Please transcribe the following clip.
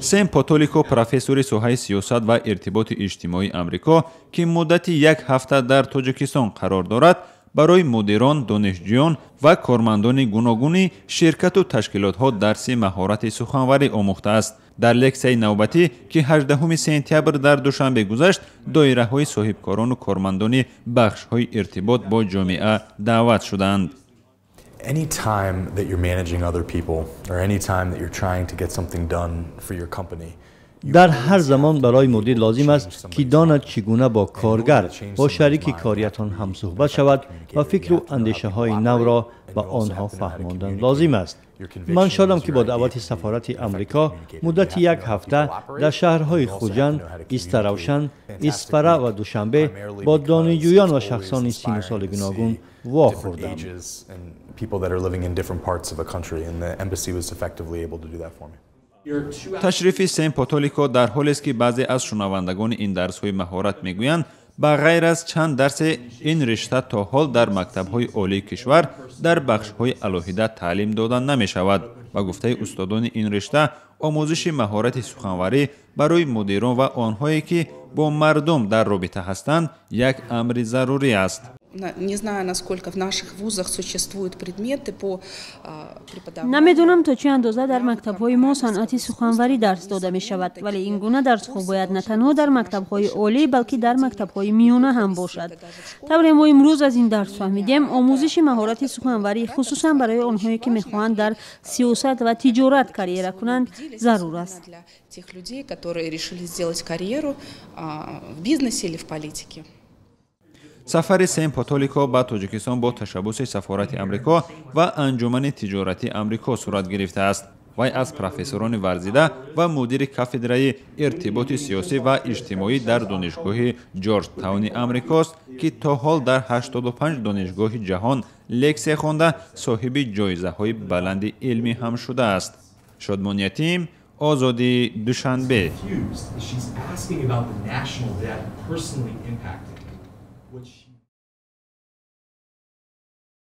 Сем Потолико, профессори соҳаи сиёсат ва иртиботи иҷтимоии Амрико, ки муддати як ҳафта дар Тоҷикистон қарор дорад, барои мудирон, донишҷӯён ва кормандони гуногуни ширкату ташкилотҳо дарси маҳорати суханварӣ омӯхтааст. Дар лексияи навбатӣ, ки 18 сентябр дар Душанбе гузашт, доираҳои соҳибкорону кормандони бахшҳои иртибот бо ҷомеа даъват шуданд. Any time that you're managing other people or any time that you're trying to get something done for your company, Дар ҳар замон барои мудир лозим аст, ки донад чӣ гуна бо коргар, бо шарики кориятон ҳамсӯҳбат шавад ва фикру андешаҳои навро ба онҳо фаҳмондан лозим аст. Ман шодам, ки бо даъвати сафорати Амрико муддати як ҳафта дар шаҳрҳои Хуҷанд, Истаравшан, Исфара ва Душанбе бо донишҷӯён ва шахсони сину соли гуногун вохӯрдам. People that are living in different parts of a country, and the embassy was effectively able to do that for me. Ташрифи Сем Потолико дар ҳолест, ки баъзе аз шунавандагони ин дарсҳои маҳорат мегӯянд, ба ғайр аз чанд дарсе ин ришта то ҳол дар мактабҳои олии кишвар дар бахшҳои алоҳида таълим дода намешавад. Ба гуфтаи устодони ин ришта, омӯзиши маҳорати суханварӣ барои мудирон ва онҳое, ки бо мардум дар робита ҳастанд, як амри зарурӣ аст. Не знаю, насколько в наших вузах существуют предметы по преподаванию. Намедонам, то чӣ андоза дар мактабҳои мо санъати суханварӣ дарс дода мешавад, вале ин гуна дарсҳо бояд на танҳо дар мактабҳои олӣ, балки дар мактабҳои миёна ҳам бошад. Тавре мо имрӯз аз ин дарс фаҳмидем, омӯзиши маҳорати суханварӣ, хусусан барои онҳое, ки мехоҳанд дар сиёсат ва тиҷорат карьера кунанд, зарур аст. Для тех людей, которые решили сделать карьеру в бизнесе или в политике. Сафари Сем Потолико ба Тоҷикистон бо ташаббуси сафорати Амрико ва Анҷумани тиҷоратии Амрико сурат гирифтааст. Вай аз профессорони варзида ва мудири кафедраи иртиботи сиёсӣ ва иҷтимоӣ дар Донишгоҳи Ҷорҷ Тауни Амрикост, ки то ҳол дар 85 донишгоҳи ҷаҳон лексия хонда, соҳиби ҷоизаҳои баланди илмӣ ҳам шудааст. Шодмон Ятим, Озодӣ, Душанбе. She's asking about the national debt personally impacting what she